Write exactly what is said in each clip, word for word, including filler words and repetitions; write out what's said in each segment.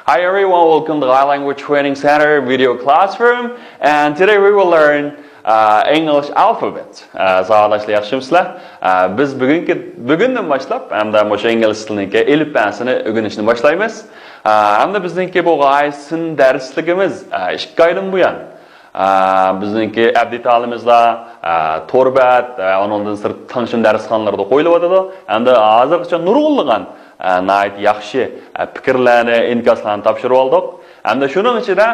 Hi everyone, welcome to Thai Language Training Center video classroom, and today we will learn uh, English alphabet. Uh, ساۋاقداشلار ياخشىمۇسىلەر؟ Uh, بىز بۈگۈنكى بۈگۈندىن باشلاپ ھەمدە مۇشۇ ئىنگلىز تىلىنىڭكى ئېلىپبەسىنى ئۆگىنىشنى باشلايمىز. Uh, ھەمدە بىزنىڭكى بۇ غايىسىن دەرسلىكىمىز uh, ئىككى ئايدىن بۇيان بىزنىڭكى ئەبدى تالىمىزدا تور بەت، ئۇنىڭدىن سىرت تاڭشىن دەرسخانىلىرىدا قويۇلۇۋاتىدۇ. ھەمدە ھازىرغىچە نۇرغۇنلىغان ناھايىتى ياخشى پىكىرلەرنى، ئىنكاسلارنى تاپشۇرۇۋالدۇق. ھەمدە شۇنىڭ ئىچىدە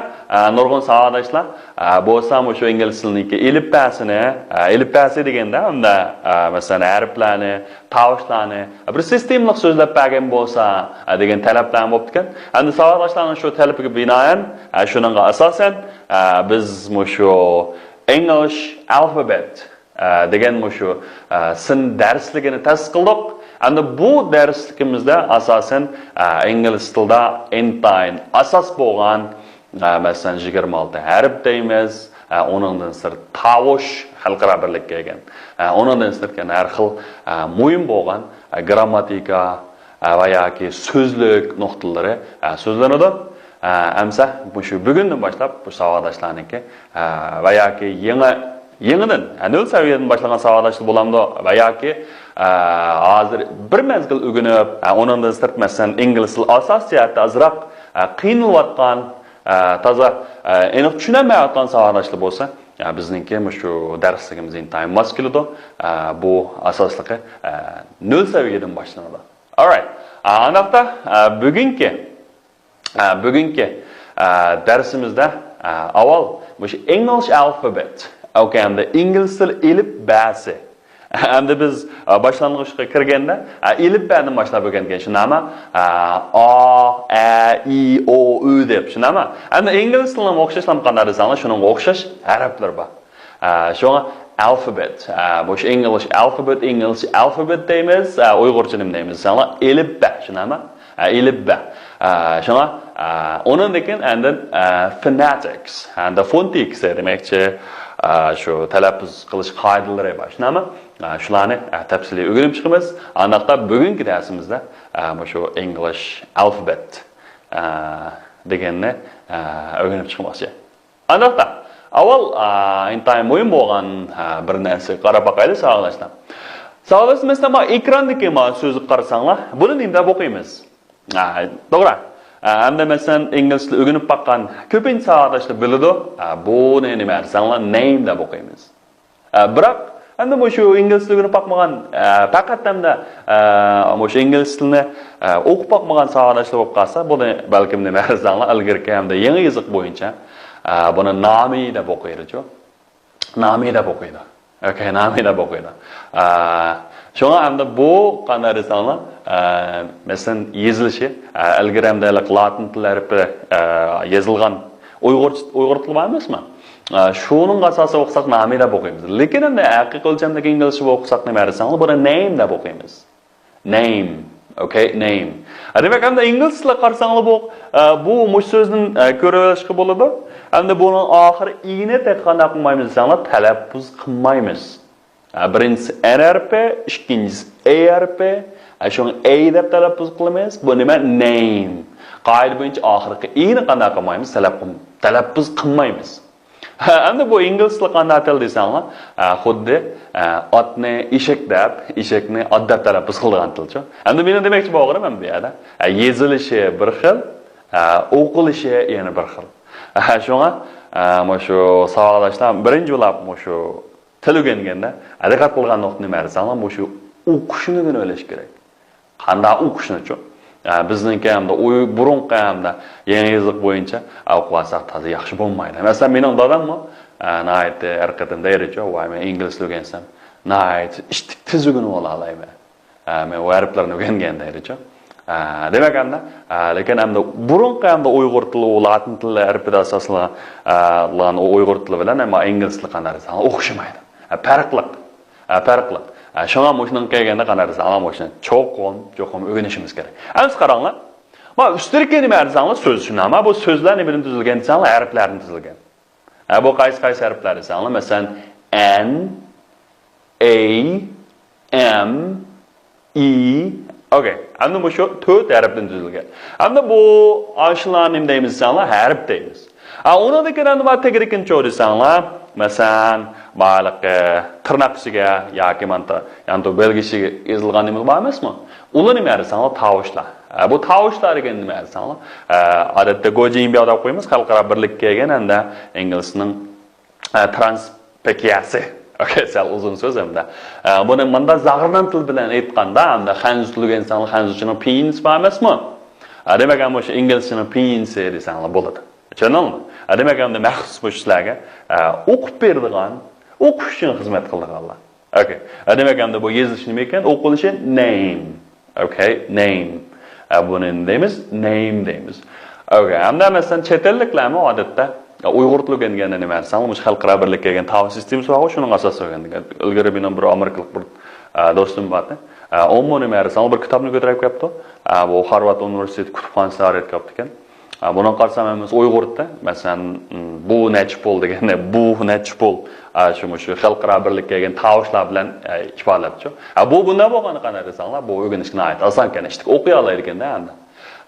نۇرغۇن ساۋاقداشلار بولسا مۇشۇ ئىنگلىز تىلىنىڭكى ئېلىپبەسىنى، ئېلىپبەسى دېگەندە ھەمدە مەسىلەن ھەرپلەرنى، تاۋۇشلارنى بىر سىستېمىلىق سۆزلەپ بەرگەن بولسا دېگەن تەلەپلەرمۇ بوپتىكەن. ئەمدى ساۋاقداشلارنىڭ شۇ تەلىپىگە بىنائەن، شۇنىڭغا ئاساسەن، بىز مۇشۇ English alphabet دېگەن مۇشۇ سىن دەرسلىكىنى تەسىس قىلدۇق. ئەمدى بۇ دەرسلىكىمىزدە ئاساسەن ئىنگلىز تىلىدا ئىنتايىن ئاساس بولغان، مەسىلەن، يىگىرمە ئالتە ھەرپ دەيمىز، ئۇنىڭدىن سىرت تاۋۇش خەلقئارا بىرلىككە كىرگەن، ئۇنىڭدىن سىرت يەنە ھەر خىل مۇھىم بولغان گرامماتىكا ۋە ياكى سۆزلۈك نۇقتىلىرى سۆزلىنىدۇ. ئەمسە مۇشۇ بۈگۈندىن باشلاپ بۇ ساۋاقداشلارنىڭكى ۋە ياكى يېڭى يېڭىدىن نۆل سەۋىيەدىن باشلىغان ساۋاقداشلار بولامدۇ ۋە ياكى ھازىر بىر مەزگىل ئۆگىنىپ، ئۇنىڭدىن سىرت مەسىلەن ئىنگلىز تىلى ئاساسىي جەھەتتە ئازراق قىينىلىۋاتقان، تازا ئېنىق چۈشىنەلمەيۋاتقان ساۋاقداشلار بولسا، بىزنىڭكى مۇشۇ دەرسلىكىمىز ئىنتايىن ماس كېلىدۇ. بۇ ئاساسلىقى نۆل سەۋىيەدىن باشلىنىدۇ. Alright. ئانداقتا بۈگۈنكى بۈگۈنكى دەرسىمىزدە ئاۋۋال مۇشۇ English alphabet، ئوكەي، ھەمدە ئىنگلىز تىل ئېلىپبەسى. ئەمدى بىز باشلانغۇچقا كىرگەندە ئېلىپبەدىن باشلاپ ئۆگەنگەن، شۇنداقمۇ؟ ئا، ئە، ئى، ئو، ئۈ دەپ، شۇنداقمۇ؟ ئەمدى ئىنگلىز تىلىنىڭ ئوخشاشلىقى قانداق دېسەڭلار، شۇنىڭغا ئوخشاش ھەرپلىرى بار. شۇڭا alphabet، مۇشۇ English alphabet، ئىنگلىزچە alphabet دەيمىز، ئۇيغۇرچە نېمە دەيمىز دېسەڭلار، ئېلىپبە، شۇنداقمۇ؟ ئېلىپبە. شۇڭا ئۇنىڭدىن كېيىن ئاندىن phonetics، ئاندىن phonetics دېمەكچى، شۇ تەلەپپۇز قىلىش قائىدىلىرى بار، شۇنداقمۇ؟ شۇلارنى تەپسىلىي ئۆگىنىپ چىقىمىز. ئانداقتا بۈگۈنكى دەرسىمىزدە مۇشۇ English alphabet دېگەننى ئۆگىنىپ چىقماقچى. ئانداقتا ئاۋۋال ئىنتايىن مۇھىم بولغان بىر نەرسىگە قاراپ باقايلى، ساۋاقداشلار. ساۋاقداشلار، مەسىلەن، مانا ئېكراندىكى مانا سۆزگە قارىساڭلار، بۇنى نېمە دەپ ئوقۇيمىز؟ توغرا. ئەمدى مەسىلەن ئىنگلىز تىلى ئۆگىنىپ باققان كۆپىنچە ساۋاقداشلار بىلىدۇ. بۇنى نېمە دېسەڭلار، name دەپ ئوقۇيمىز. بىراق ئەمدى مۇشۇ ئىنگلىز تىلى ئۆگىنىپ باقمىغان، پەقەت ئەمدى مۇشۇ ئىنگلىز تىلىنى ئوقۇپ باقمىغان ساۋاقداشلار بولۇپ قالسا، بۇنى بەلكىم نېمە دېسەڭلار، ئىلگىرىكى ھەمدە يېڭى يېزىق بويىچە بۇنى نامى دەپ ئوقۇيدۇچۇ. نامى دەپ ئوقۇيدۇ. ئوكەي، نامى دەپ ئوقۇيدۇ. شۇڭا ئەمدى بۇ قانداق دېسەڭلار، مەسىلەن يېزىلىشى، ئىلگىرى ئەمدى لاتىن تىل ھەرپى يېزىلغان ئۇيغۇر، ئۇيغۇر تىلى بار ئەمەسمۇ؟ شۇنىڭغا ئاساسەن ئوقۇساق نامى دەپ ئوقۇيمىز. لېكىن ئەمدى ھەقىقىي ئۆلچەمدىكى ئىنگلىزچە ئوقۇساق نېمە دېسەڭلار، بۇنى name دەپ ئوقۇيمىز. Name. ئوكەي، name. دېمەك ئەمدى ئىنگلىز تىلىغا قارىساڭلار بۇ، بۇ مۇشۇ سۆزدىن كۆرۈۋېلىشقا بولىدۇ. ئەمدى بۇنىڭ ئاخىرى ئىنى تېخى قانداق قىلمايمىز دېسەڭلار، تەلەپپۇز قىلمايمىز. بىرىنچىسى ئەن ھەرپى، ئىككىنچىسى ئەي ھەرپى. شۇڭا ئەي دەپ تەلەپپۇز قىلىمىز. بۇ نېمە؟ Name. قائىدە بويىچە ئاخىرقى ئىنى قانداق قىلمايمىز؟ تەلەپ-، تەلەپپۇز قىلمايمىز. ئەمدى بۇ ئىنگلىز تىلى قانداق تىل دېسەڭلار، خۇددى ئاتنى ئېشەك دەپ، ئېشەكنى ئات دەپ تەلەپپۇز قىلىدىغان تىلچۇ. ئەمدى مېنىڭ دېمەكچى بولغىنىم ئەمدى بۇ يەردە يېزىلىشى بىر خىل، ئوقۇلۇشى يەنە بىر خىل. شۇڭا مۇشۇ ساۋاقداشلار بىرىنچى بولۇپ مۇشۇ تىل ئۆگەنگەندە دىققەت قىلغان نۇقتا نېمە دېسەڭلار، مۇشۇ ئوقۇشنى ئۆگىنىۋېلىش كېرەك. قانداق ئوقۇشنىچۇ؟ بىزنىڭكى ھەمدە ئۇي-، بۇرۇنقى ھەمدە يېڭى يېزىق بويىچە ئوقۇۋالساق تازا ياخشى بولمايدۇ. مەسىلەن، مېنىڭ داداممۇ ناھايىتى ھەر قېتىم دەيدىچۇ، ۋاي، مەن ئىنگلىز تىل ئۆگەنسەم ناھايىتى ئىتتىك تېز ئۆگىنىۋالالايمەن. مەن ئۇ ھەرپلەرنى ئۆگەنگەن دەيدىچۇ. دېمەك، ئەمدى، لېكىن ئەمدى بۇرۇنقى ئەمدى ئۇيغۇر تىلى، ئۇ لاتىن تىلى ھەرپىدە ئاساسلانغان ئۇ ئۇيغۇر تىلى بىلەن ئەمما ئىنگلىز تىلى قانداق دېسەڭ ئوخشىمايدۇ. پەرقلىق. ھە، پەرقلىق. ھە، شۇڭا مۇشۇنىڭغا كەلگەندە قانداق دېسەڭلار، مۇشۇنى چوقۇم، چوقۇم ئۆگىنىشىمىز كېرەك. ئەمسە قاراڭلار. ما ئۈستىدىكى نېمە دېسەڭلار، سۆز شۇنداقما؟ بۇ سۆزلەر نېمىدىن تۈزۈلگەن دېسەڭلار، ھەرپلەردىن تۈزۈلگەن. ھە، بۇ قايسى، قايسى ھەرپلەر دېسەڭلار، مەسىلەن، ئەن، ئەي، ئەم، ئى، ئوكەي. ئەمدى مۇشۇ تۆت ھەرپتىن تۈزۈلگەن. ئەمدى بۇ ئاشۇلارنى نېمە دەيمىز دېسەڭلار، ھەرپ دەيمىز. ھە، ئۇنىڭدىن كېيىن ئەمدى بار تېگىدىكىنى چۇ دېسەڭلار، مەسىلەن، بايلىقى تىرناق ئىچىگە ياكى مانتا يانتۇ بەلگە ئىچىگە يېزىلغان نېمە بار ئەمەسمۇ؟ ئۇلار نېمە دېسەڭلار، تاۋۇشلار. ھە، بۇ تاۋۇشلار دېگەن نېمە دېسەڭلار، ھە، ئادەتتە گوجىنبياۋ دەپ قويىمىز، خەلقئارا بىرلىككە كەلگەن ھەمدە ئىنگلىزنىڭ ئە، ترانسپېكىيەسى. ئوكەي، سەل ئۇزۇن سۆز ھەمدە. ئە، بۇنى مۇنداق زاغران تىل بىلەن ئېيتقاندا، ھەمدە خەنزۇ تىلىگە ئىنسانلار خەنزۇچىنىڭ پىنيىنىسى بار ئەمەسمۇ؟ ئە، دېمەك، مۇشۇ ئىنگلىزچىنىڭ پىنيىنىسى دېسەڭلار بولىدۇ. چۈشەندىڭلارمۇ؟ ئە، دېمەك، ئەمدى مەخسۇس مۇشۇ سىلەرگە، ئە، ئوقۇپ بېرىدىغان، ئوقۇش ئۈچۈن خىزمەت قىلىدىغانلار. ئوكەي. ئە، دېمەك، ئەمدى بۇ يېزىلىشى نېمە ئىكەن؟ ئوقۇلۇشى نەيم. ئوكەي، نەيم. ئە، بۇنى نېمە دەيمىز؟ نەيم دەيمىز. ئوكەي. ئەمدى مەسىلەن، چەت ئەللىكلەرمۇ ئادەتتە، ئە، ئۇيغۇر تىلى ئۆگەنگەندە نېمە دېسەڭ، مۇشۇ خەلقئارا بىرلىككە كەلگەن تاۋۇش سىستېمىسى بارغۇ، شۇنىڭغا ئاساس ئۆگەنگەن. ئىلگىرى مېنىڭ بىر ئامېرىكىلىق بىر، ئە، دوستۇم بار ئىدى. ئە، ئۇمۇ نېمە دېسەڭ، بىر كىتابنى كۆتۈرۈپ كەپتۇ. ئە، بۇ خارۋارد ئۇنىۋېرسىتېتى كۇتۇپخانىسىغا ئارىيەت كەپتىكەن. ئە، بۇنىڭغا قارىسام ھەممىسى ئۇيغۇر تىلى. مەسىلەن، م، بۇ نەچچە پۇل دېگەندە، بۇ نەچچە پۇل. ئە، شۇ، مۇشۇ خەلقئارا بىرلىككە كەلگەن تاۋۇشلار بىلەن، ئە، ئىپادىلەپچۇ. ئە، بۇ بۇنداق بولغاندا قانداق دېسەڭلار، بۇ ئۆگىنىشكە ناھايىتى ئاسانكەن، ئىشتىك ئوقۇيالايدىكەندە ئەمدى.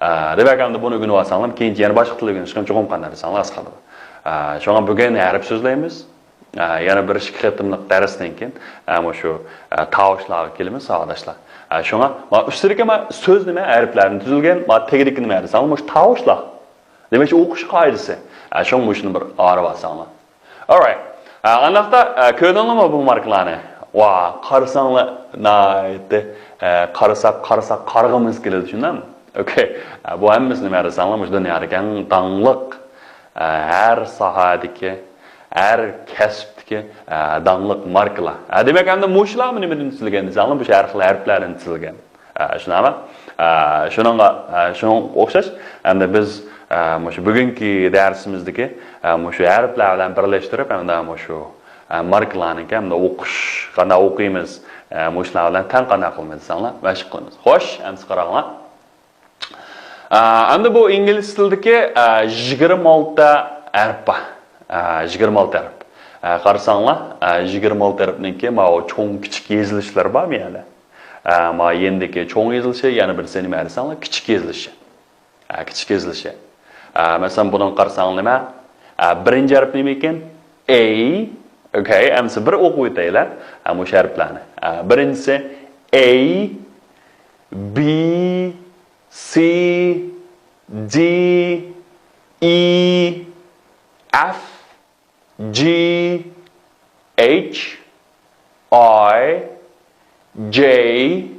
ئە، دېمەك، ئەمدى بۇنى ئۆگىنىۋالساڭلار، كېيىنچە يەنە باشقا تىل ئۆگىنىشكە چوقۇم قانداق دېسەڭلار ئاسان قالىدۇ. ئە، شۇڭا بۈگۈن ھەرپ سۆزلەيمىز. ئە، يەنە بىر ئىككى قېتىملىق دەرستىن كېيىن، ئە، مۇشۇ، ئە، تاۋۇشلارغا كېلىمىز، ساۋاقداشلار. ئە، شۇڭا ما ئۈستىدىكى ما سۆز نېمە؟ ھەرپلەردىن تۈزۈلگەن، ما تېگىدىكى نېمە دېسەڭلار، مۇشۇ تاۋۇشلار. دېمەكچى، ئوقۇش قائىدىسى. ئە، شۇڭا مۇشۇنى بىر ئايرىۋالساڭلار. Alright. ئە، ئانداقتا، ئە، كۆردۈڭلارمۇ بۇ ماركىلارنى؟ ۋا، قارىساڭلار، ناھايىتى، ئە، قارىساق، قارىساق، قارىغۇمىز كېلىدۇ، شۇنداقمۇ؟ ئوكەي. ئە، بۇ ھەممىسى نېمە دېسەڭلار، مۇشۇ دۇنيادىكى ئەڭ داڭلىق، ئە، ھەر ساھەدىكى، ھەر كەسىپتىكى، ئە، داڭلىق ماركىلار. ئە، دېمەك، ئەمدى مۇشۇلارمۇ نېمىدىن تۈزۈلگەن دېسەڭلار، مۇشۇ ھەر خىل ھەرپلەردىن تۈزۈلگەن. ئە، شۇنداقمۇ؟ ئە، شۇنىڭغا، ئە، شۇنىڭغا ئوخشاش، ئەمدى بىز، ئە، مۇشۇ بۈگۈنكى دەرسىمىزدىكى، ئە، مۇشۇ ھەرپلەر بىلەن بىرلەشتۈرۈپ، ئەمدى مۇشۇ، ئە، ماركىلارنىڭكى ئەمدى ئوقۇش، قانداق ئوقۇيمىز، ئە، مۇشۇلار بىلەن تەڭ قانداق قىلىمىز دېسەڭلار، مەشىق قىلىمىز. خوش، ئەمسە قاراڭلار. ئە، ئەمدى بۇ ئىنگلىز تىلىدىكى، ئە، يىگىرمە ئالتە ھەرپ بار. ئە، يىگىرمە ئالتە ھەرپ. ئە، قارىساڭلار، ئە، يىگىرمە ئالتە ھەرپنىڭكى ماۋۇ چوڭ، كىچىك يېزىلىشلىرى بارمۇ يەنە؟ ئە، ما يېنىدىكى چوڭ يېزىلىشى، يەنە بىرسى نېمە دېسەڭلار، كىچىك يېزىلىشى. ئە، كىچىك يېزىلىشى. ئە، مەسىلەن، بۇنىڭغا قارىساڭلار نېمە؟ ئە، بىرىنچى ھەرپ نېمە ئىكەن؟ ئەي. ئوكەي، ئەمسە بىر ئوقۇپ ئۆتەيلى. ئە، مۇشۇ ھەرپلەرنى. ئە، بىرىنچىسى ئەي، بى، سى، دى، ئى، ئەف، جى، ئەيچ، ئاي، جەي،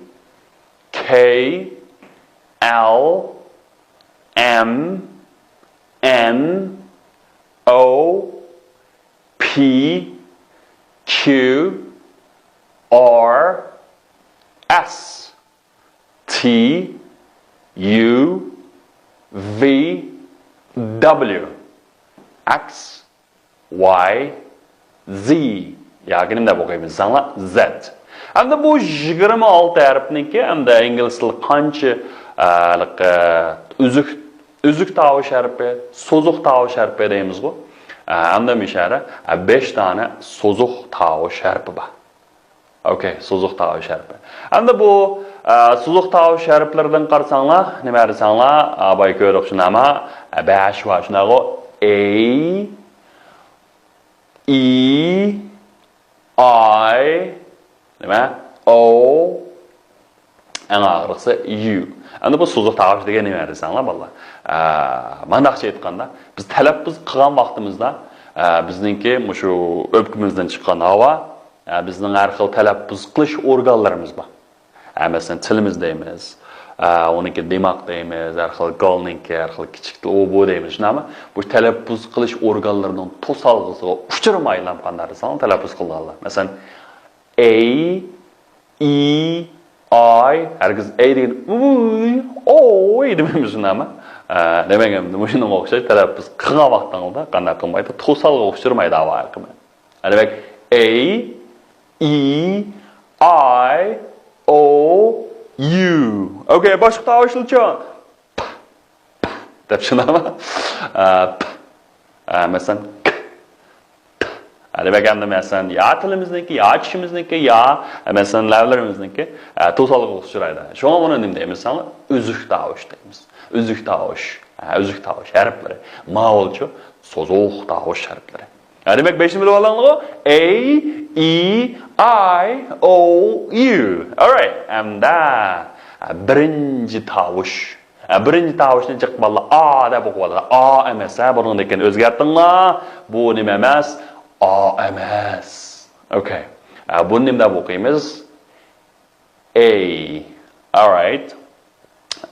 كەي، ئەل، ئەم، ئەن، ئو، پى، كيۇ، ئار، ئەس، تى، يۇ، ۋى، دەبليۇ، ئەكس، ۋاي، زى ياكى نېمە دەپ ئوقۇيمىز دېسەڭلار، زەت. ئەمدى بۇ يىگىرمە ئالتە ھەرپنىڭكى ئەمدى ئىنگلىز تىلى قانچە، ئە، ئە، ئۈزۈك، ئۈزۈك تاۋۇش ھەرپى، سوزۇق تاۋۇش ھەرپى دەيمىزغۇ. ئە، ئەمدى مۇشۇ يەردە، ئە، بەش دانە سوزۇق تاۋۇش ھەرپى بار. ئوكەي، سوزۇق تاۋۇش ھەرپى. ئەمدى بۇ، ئە، سوزۇق تاۋۇش ھەرپلىرىدىن قارىساڭلار، نېمە دېسەڭلار، ئە، بايا كۆردۇق شۇنداقمۇ، ئە، بەش بار شۇنداقغۇ، ئەي، ئى، ئاي، نېمە، ئو، ئەڭ ئاخىرقىسى يۇ. ئەمدى بۇ سوزۇق تاۋۇش دېگەن نېمە دېسەڭلار، بالىلار؟ ئە، مانداقچە ئېيتقاندا، بىز تەلەپپۇز قىلغان ۋاقتىمىزدا، ئە، بىزنىڭكى مۇشۇ ئۆپكىمىزدىن چىققان ھاۋا، ئە، بىزنىڭ ھەر خىل تەلەپپۇز قىلىش ئورگانلىرىمىز بار. ئە، مەسىلەن، تىلىمىز دەيمىز، ئە، ئۇنىڭكى دىماغ دەيمىز، ھەر خىل گالنىڭكى، ھەر خىل كىچىك تىل، ئۇ، بۇ دەيمىز، شۇنداقمۇ؟ بۇ تەلەپپۇز قىلىش ئورگانلىرىنىڭ توسالغۇسىغا ئۇچرىمايلا قانداق دېسەڭلار تەلەپپۇز قىلىدىغانلار. مەسىلەن، ئەي، ئى، ئاي، ھەرگىز ئەي دېگەن ئۇي، ئوي دېمەيمىز شۇنداقمۇ؟ ئە، دېمەك، ئەمدى مۇشۇنىڭغا ئوخشاش تەلەپپۇز قىلغان ۋاقتىڭىزدا قانداق قىلمايدۇ؟ توسالغۇغا ئۇچرىمايدۇ ھاۋا ئېقىمى. دېمەك، ئەي، ئى، ئاي، ئو، يۇ. ئوكەي، باشقا تاۋۇشلارچۇ؟ دەپ شۇنداقمۇ؟ ئە، پ. ئە، مەسىلەن، ك، ت. دېمەك، ئەمدى مەسىلەن، يا تىلىمىزنىڭكى، يا چىشىمىزنىڭكى، يا، مەسىلەن، لەۋلىرىمىزنىڭكى، ئە، توسالغۇغا ئۇچرايدۇ. شۇڭا ئۇنى نېمە دەيمىز دېسەڭلار، ئۈزۈك تاۋۇش دەيمىز. ئۈزۈك تاۋۇش. ئە، ئۈزۈك تاۋۇش ھەرپلىرى. ماۋۇلچۇ سوزۇق تاۋۇش ھەرپلىرى. ئە، دېمەك، بەشنى بىلىۋالدىڭلارغۇ؟ A, E, I, O, U. Alright. ئەمدى، ئە، بىرىنچى تاۋۇش. ئە، بىرىنچى تاۋۇشنى جىق بالىلار ئا دەپ ئوقۇۋالىدۇ. ئا ئەمەس، ھە، بۇنىڭدىن كېيىن ئۆزگەرتىڭلار. بۇ نېمە ئەمەس؟ ئا ئەمەس. ئوكەي. ئە، بۇنى نېمە دەپ ئوقۇيمىز؟ A. Alright.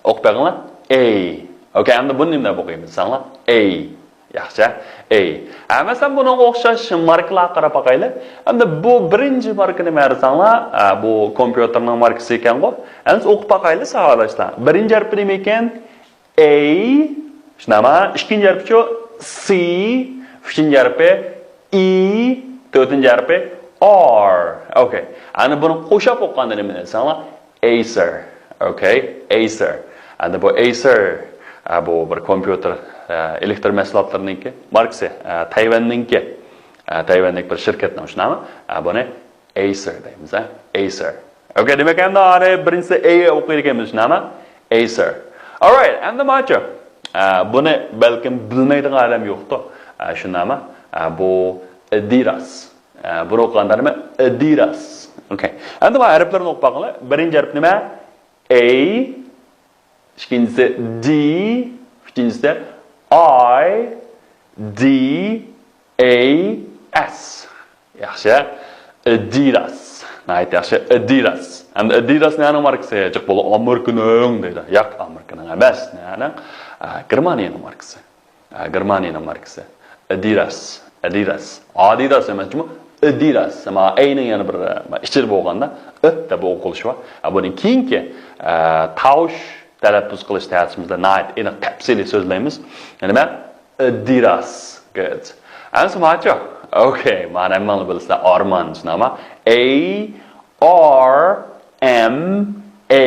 ئوقۇپ بېقىڭلار. A. ئوكەي، ئەمدى بۇنى نېمە دەپ ئوقۇيمىز دېسەڭلار؟ A. ياخشى. A. ھە، مەسىلەن، بۇنىڭغا ئوخشاش ماركىلارغا قاراپ باقايلى. ئەمدى بۇ بىرىنچى ماركا نېمە دېسەڭلار؟ ئە، بۇ كومپيۇتېرنىڭ ماركىسى ئىكەنغۇ. ئەمدى ئوقۇپ باقايلى، ساۋاقداشلار. بىرىنچى ھەرپى نېمە ئىكەن؟ A. شۇنداقمۇ؟ ئىككىنچى ھەرپىچۇ؟ C. ئۈچىنچى ھەرپى E. تۆتىنچى ھەرپى R. ئوكەي. ئەنە بۇنى قوشاپ ئوقۇغاندا نېمە دېسەڭلار؟ Acer. ئوكەي، Acer. ئەمدى بۇ Acer، ئە، بۇ بىر كومپيۇتېر، ئە، ئېلېكتر مەھسۇلاتلىرىنىڭكى ماركىسى، ئە، تەيۋەننىڭكى، ئە، تەيۋەندىكى بىر شىركەتنىڭ شۇ نامى. ئە، بۇنى Acer دەيمىز، ئە، Acer. ئوكەي، دېمەك، ئەمدى ئارى بىرىنچىسى A ئوقۇيدىكەنمىز، شۇ نامى؟ Acer. Alright، ئەمدى ماچۇ. ئە، بۇنى بەلكىم بىلمەيدىغان ئادەم يوقتۇ. ئە، شۇ نامى؟ ئە، بۇ Adidas. ئە، بۇنى ئوقۇغاندا نېمە؟ Adidas. ئوكەي. ئەمدى مانا ھەرپلەرنى ئوقۇپ باقىڭلار. بىرىنچى ھەرپ نېمە؟ A. ئىككىنچىسى D. ئۈچىنچىسى I. D. A. S. ياخشى. Adidas. ناھايىتى ياخشى. Adidas. ئەمدى Adidas نەنىڭ ماركىسى؟ جىق بالا ئامېرىكىنىڭ دەيدۇ. ياق، ئامېرىكىنىڭ ئەمەس. نەنىڭ؟ ئە، گېرمانىيەنىڭ ماركىسى. ئە، گېرمانىيەنىڭ ماركىسى. Adidas، Adidas. Adidas ئەمەس جۇمۇ، Adidas. ئەمما A نىڭ يەنە بىر، ئە، ئىچىدە بولغاندا ئى دەپ ئوقۇلۇشى بار. ئە، بۇنىڭ كېيىنكى، ئە، تاۋۇش تەلەپپۇز قىلىش دەرسىمىزدە ناھايىتى ئېنىق تەپسىلىي سۆزلەيمىز. يەنە مەن Adidas. Good. ئەمسە ماچۇ. ئوكەي، مانا ھەممەڭلار بىلىسىلەر. ئارمان، شۇنداقمۇ؟ A R M A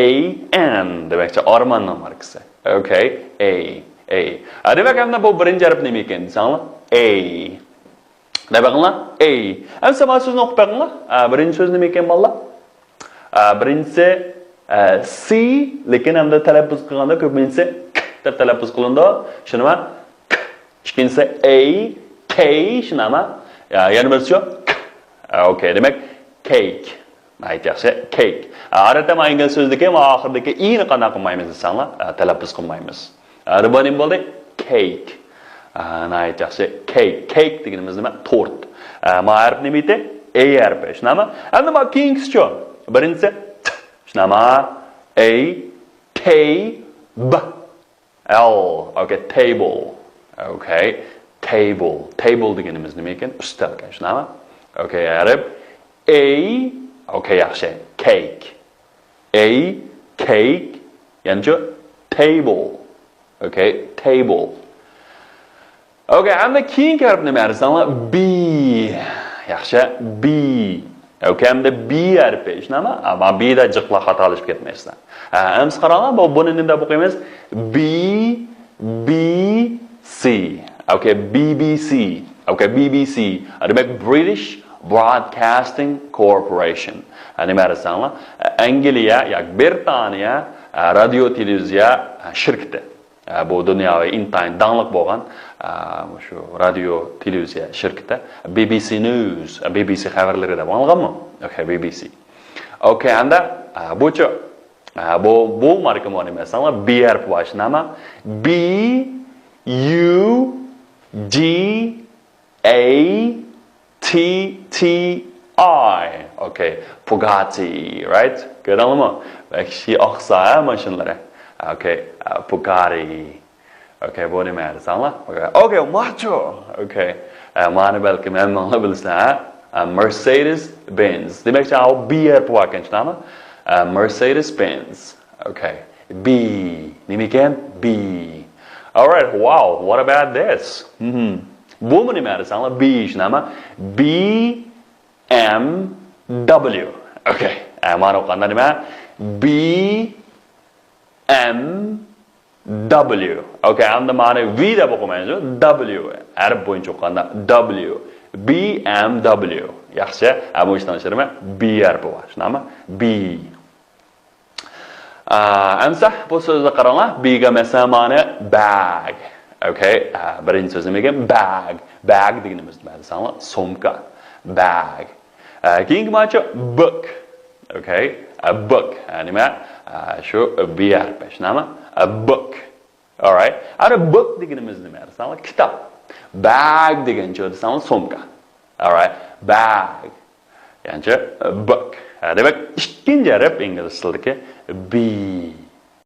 N. دېمەكچى، ئارماننىڭ ماركىسى. ئوكەي، A، A. ئە، دېمەك، ئەمدى بۇ بىرىنچى ھەرپ نېمە ئىكەن دېسەڭلار؟ A. دەپ بېقىڭلار، A. ئەمسە مانا سۆزنى ئوقۇپ بېقىڭلار. ئە، بىرىنچى سۆز نېمە ئىكەن، بالىلار؟ ئە، بىرىنچىسى، ئە، C، لېكىن ئەمدى تەلەپپۇز قىلغاندا كۆپىنچىسى ك دەپ تەلەپپۇز قىلىنىدۇ. شۇنىما؟ ك. ئىككىنچىسى A، K، شۇنىما؟ يا، يەنە بىرسىچۇ؟ K. ئە، ئوكەي، دېمەك، cake. ناھايىتى ياخشى. Cake. ئادەتتە مانا ئىنگلىز سۆزىدىكى ۋە ئاخىرىدىكى ئىنى قانداق قىلمايمىز دېسەڭلار، ئە، تەلەپپۇز قىلمايمىز. ئە، بۇ نېمە بولدى؟ Cake. ئە، ناھايىتى ياخشى. Cake. Cake دېگىنىمىز نېمە؟ تورت. ئە، ما ھەرپ نېمە ئىدى؟ A ھەرپى. شۇنداقمۇ؟ ئەمدى ما كېيىنكىسىچۇ؟ بىرىنچىسى T. شۇنداقمۇ؟ A K B. L، ئوكەي، table. ئوكەي، table. Table دېگىنىمىز نېمە ئىكەن؟ ئۈستەل ئىكەن، شۇنداقمۇ؟ ئوكەي، ھەرپ. A، ئوكەي، ياخشى. Cake. A، cake، يەنىچۇ؟ Table. ئوكەي، table. ئوكەي، ئەمدى كېيىنكى ھەرپ نېمە دېسەڭلار؟ B. ياخشى، B. ئوكەي، ئەمدى B ھەرپى. شۇنداقمۇ؟ ئەمما B دە جىقلا خاتالىشىپ كەتمەيسىلەر. ھە، ئەمسە قاراڭلار، بۇ، بۇنى نېمە دەپ ئوقۇيمىز؟ B، B C. ئوكەي، B B C. ئوكەي، B B C. دېمەك، British Broadcasting Corporation. ھە، نېمە دېسەڭلار؟ ئەنگلىيە ياكى بىرىتانىيە، ھە، رادىيو تېلېۋىزىيە، ھە، شىركىتى. ئە، بۇ دۇنياۋى ئىنتايىن داڭلىق بولغان، ئە، مۇشۇ رادىيو تېلېۋىزىيە شىركىتى بي بي سى نيۇز، بي بي سى خەۋەرلىرى دەپ ئاڭلىغانمۇ؟ ئوكەي، بي بي سى. ئوكەي، ئەمدى، ئە، بۇچۇ، ئە، بۇ، بۇ ماركا مۇئەللىم ئەسلىڭلار بى ھەرپى بار، شۇنداقمۇ؟ بى، يۇ، جى، A T T I. ئوكەي. Bugatti، right؟ كۆردۈڭلارمۇ؟ بەك شى ئاقسا، ھە، ماشىنىلىرى. ئوكەي. Bugatti. ئوكەي، بۇ نېمە دېسەڭلار؟ ئوكەي، ماچۇ. ئوكەي. ئە، مانى بەلكىم ھەممەڭلار بىلىسىلەر، ھە؟ ئە، Mercedes Benz. دېمەكچى، ئاۋۇ بى ھەرپى باركەن، شۇنداقمۇ؟ ئە، Mercedes Benz. ئوكەي. بى. نېمىكەن؟ بى. Alright, wow, what about this? مهم. بۇمۇ نېمە دېسەڭلار؟ بى، شۇنداقمۇ؟ بى ئېم دەبلىيۇ. ئوكەي. ئە، مانا ئوقۇغاندا نېمە؟ بى ئېم دەبلىيۇ. ئوكەي، ئەمدى مانى ۋى دەپ ئوقۇمايمىز. دەبلىيۇ. ھەرپ بويىچە ئوقۇغاندا دەبلىيۇ. B M W. ياخشى. ھە، بۇ ئىشنىڭ ئىچىدە B ھەرپى بار. شۇنداقمۇ؟ B. ئا، ئەمسە بۇ سۆزگە قاراڭلار. B گە مەسىلەن مانا bag. Okay. ئا، بىرىنچى سۆز نېمە ئىكەن؟ Bag. Bag دېگىنىمىز نېمە دېسەڭلار؟ سومكا. Bag. ئا، كېيىنكى مانچە book. Okay. ئا، book. ئا، نېمە؟ ئا، شۇ B ھەرپى. شۇنداقمۇ؟ ئا، book. Alright. ئەنە book دېگىنىمىز نېمە دېسەڭلار؟ كىتاب. Bag دېگەنچە دېسەڭلار سومكا. Alright. Bag. يەنىچە book. ھە، دېمەك، ئىككىنچى ھەرپ ئىنگلىز تىلىدىكى B.